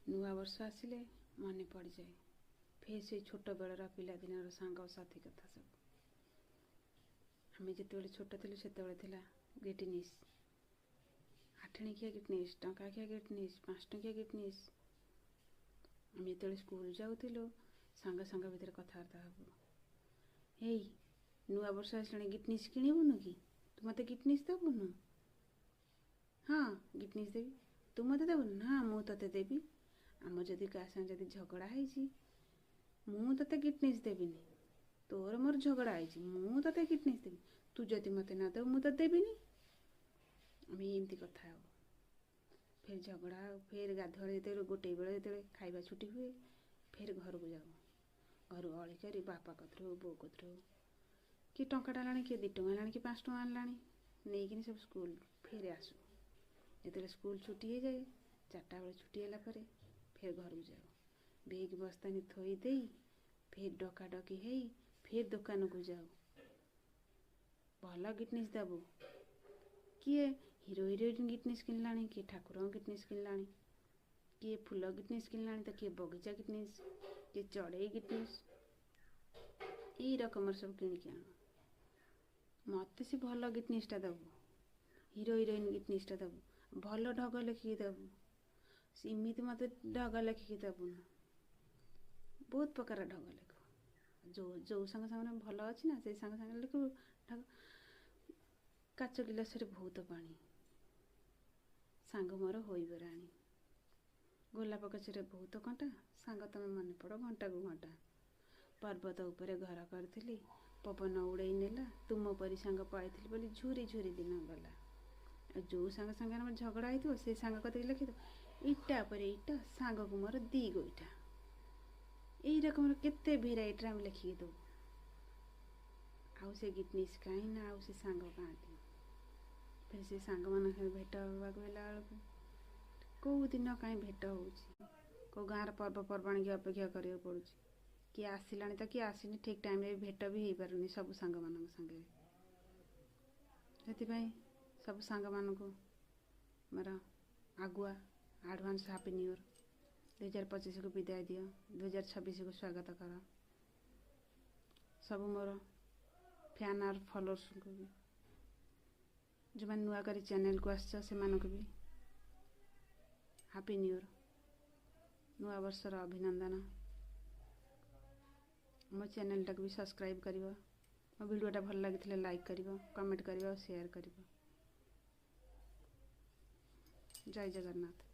ନୂଆ ବର୍ଷ ଆସିଲେ ମନେ ପଡ଼ିଯାଏ ଫେର୍ ସେଇ ଛୋଟବେଳର ପିଲାଦିନର ସାଙ୍ଗସାଥି କଥା ସବୁ। ଆମେ ଯେତେବେଳେ ଛୋଟ ଥିଲୁ, ସେତେବେଳେ ଥିଲା ଗ୍ରିଟିନିସ୍, ଆଠଣିକିଆ ଗ୍ରିଟିନିସ୍, ଟଙ୍କାକିଆ ଗ୍ରିଟିନିସ୍, 5 ଟଙ୍କିଆ ଗ୍ରିଟିନିସ୍। ଆମେ ଯେତେବେଳେ ସ୍କୁଲ ଯାଉଥିଲୁ, ସାଙ୍ଗ ସାଙ୍ଗ ଭିତରେ କଥାବାର୍ତ୍ତା ହେବୁ, "ଏଇ, ନୂଆ ବର୍ଷ ଆସିଲାଣି, ଗିଟନିସ୍ କିଣିବୁନୁ କି? ତୁ ମୋତେ ଗିଟନିସ୍ ଦେବୁନୁ?" "ହଁ, ଗିଟନିସ୍ ଦେବି।" "ତୁ ମୋତେ ଦେବୁନୁ?" "ନା, ମୁଁ ତୋତେ ଦେବି।" ଆମର ଯଦି କାହା ସାଙ୍ଗେ ଯଦି ଝଗଡ଼ା ହେଇଛି, "ମୁଁ ତୋତେ ଗିଟନିସ୍ ଦେବିନି। ତୋର ମୋର ଝଗଡ଼ା ହେଇଛି, ମୁଁ ତୋତେ ଗିଟନିସ୍ ଦେବି। ତୁ ଯଦି ମୋତେ ନ ଦେବୁ, ମୁଁ ତୋତେ ଦେବିନି।" ଆମେ ଏମିତି କଥା ହେବୁ। ଫେର ଝଗଡ଼ା, ଫେର ଗାଧୁଆଳେ ଯେତେବେଳେ ଗୋଟେ ବେଳେ ଯେତେବେଳେ ଖାଇବା ଛୁଟି ହୁଏ, ଫେର ଘରକୁ ଯାଉ। ଘରୁ ଅଳି କରି ବାପା କତିରୁ ହଉ, ବୋଉ କତିରୁ ହଉ, କିଏ ଟଙ୍କାଟା ଆଣିଲାଣି, କିଏ 2 ଟଙ୍କା ଆଣିଲାଣି, କିଏ 5 ଟଙ୍କା ଆଣିଲାଣି, ନେଇକିନି ସବୁ ସ୍କୁଲ ଫେର ଆସୁ। ଯେତେବେଳେ ସ୍କୁଲ ଛୁଟି ହେଇଯାଏ, 4ଟା ବେଳେ ଛୁଟି ହେଲା ପରେ ଫେର ଘରକୁ ଯାଉ। ବେଗ୍ ବସ୍ତାନି ଥୋଇ ଦେଇ ଫେର ଡକାଡକି ହେଇ ଫେର ଦୋକାନକୁ ଯାଉ। ଭଲ ଗିଟନିସ୍ ଦେବୁ। କିଏ ହିରୋ ହିରୋଇନ୍ ଗିଟନିସ୍ କିଣିଲାଣି, କିଏ ଠାକୁରଙ୍କ ଗିଟନିସ୍ କିଣିଲାଣି, କିଏ ଫୁଲ ଗିଟନିସ୍ କିଣିଲାଣି ତ କିଏ ବଗିଚା ଗିଟନିସ୍, କିଏ ଚଢ଼େଇ ଗିଟନିସ୍, ଏଇ ରକମର ସବୁ କିଣିକି ଆଣୁ। "ମୋତେ ସେ ଭଲ ଗିଟନିସ୍ଟା ଦେବୁ, ହିରୋ ହିରୋଇନ୍ ଗିଟନିସ୍ଟା ଦେବୁ, ଭଲ ଢଗ ଲେଖିକି ଦେବୁ, ସେମିତି ମୋତେ ଢଗ ଲେଖିକି ଦେବୁନୁ।" ବହୁତ ପ୍ରକାର ଢଗ ଲେଖୁ। ଯେଉଁ ଯେଉଁ ସାଙ୍ଗ ସାଙ୍ଗରେ ଭଲ ଅଛି ନା, ସେଇ ସାଙ୍ଗ ସାଙ୍ଗରେ ଲେଖିବୁ ଢଗ। କାଚ ଗିଲାସରେ ବହୁତ ପାଣି, ସାଙ୍ଗ ମୋର ହୋଇବ ରାଣୀ। ଗୋଲାପ ଗଛରେ ବହୁତ କଣ୍ଟା, ସାଙ୍ଗ ତମେ ମନେ ପଡ଼ ଘଣ୍ଟାକୁ ଘଣ୍ଟା। ପର୍ବତ ଉପରେ ଘର କରିଥିଲି, ପବନ ଉଡ଼େଇ ନେଲା। ତୁମ ପରି ସାଙ୍ଗ ପାଇଥିଲି ବୋଲି ଝୁରି ଝୁରି ଦିନ ଗଲା। ଆଉ ଯେଉଁ ସାଙ୍ଗ ସାଙ୍ଗରେ ଆମର ଝଗଡ଼ା ହେଇଥିବ, ସେଇ ସାଙ୍ଗ କତିକି ଲେଖିଦେବ, ଇଟା ପରେ ଇଟା, ସାଙ୍ଗକୁ ମୋର ଦି ଗୋଇଠା। ଏଇ ରକମର କେତେ ଭେରାଇଟିର ଆମେ ଲେଖିକି ଦେବୁ। ଆଉ ସେ ଗିଟନିସ୍ କାହିଁ ନା ଆଉ ସେ ସାଙ୍ଗ କାହାନ୍ତି। ଫେର ସେ ସାଙ୍ଗମାନଙ୍କ ସାଙ୍ଗେ ଭେଟ ହେବାକୁ ହେଲା ବେଳକୁ କେଉଁ ଦିନ କାହିଁ ଭେଟ ହେଉଛି। କେଉଁ ଗାଁର ପର୍ବପର୍ବାଣିକି ଅପେକ୍ଷା କରିବାକୁ ପଡ଼ୁଛି। କିଏ ଆସିଲାଣି ତ କିଏ ଆସିନି, ଠିକ୍ ଟାଇମ୍ରେ ଭେଟ ବି ହେଇପାରୁନି ସବୁ ସାଙ୍ଗମାନଙ୍କ ସାଙ୍ଗରେ। ସେଥିପାଇଁ ସବୁ ସାଙ୍ଗମାନଙ୍କୁ ମୋର ଆଗୁଆ ଆଡ଼ଭାନ୍ସ ହାପି ନ୍ୟୁ ଇୟର୍। 2025କୁ ବିଦାୟ ଦିଅ, 2026କୁ ସ୍ୱାଗତ କର। ସବୁ ମୋର ଫ୍ୟାନ୍ ଆର୍ ଫଲୋଅର୍ସଙ୍କୁ ବି, ଯେଉଁମାନେ ନୂଆ କରି ଚ୍ୟାନେଲକୁ ଆସିଛ, ସେମାନଙ୍କୁ ବି ହାପି ନ୍ୟୁ ଇୟର୍, ନୂଆ ବର୍ଷର ଅଭିନନ୍ଦନ। ମୋ ଚ୍ୟାନେଲଟାକୁ ବି ସବସ୍କ୍ରାଇବ୍ କରିବ। ମୋ ଭିଡ଼ିଓଟା ଭଲ ଲାଗିଥିଲେ ଲାଇକ୍ କରିବ, କମେଣ୍ଟ କରିବ ଆଉ ସେୟାର କରିବ। ଜୟ ଜଗନ୍ନାଥ।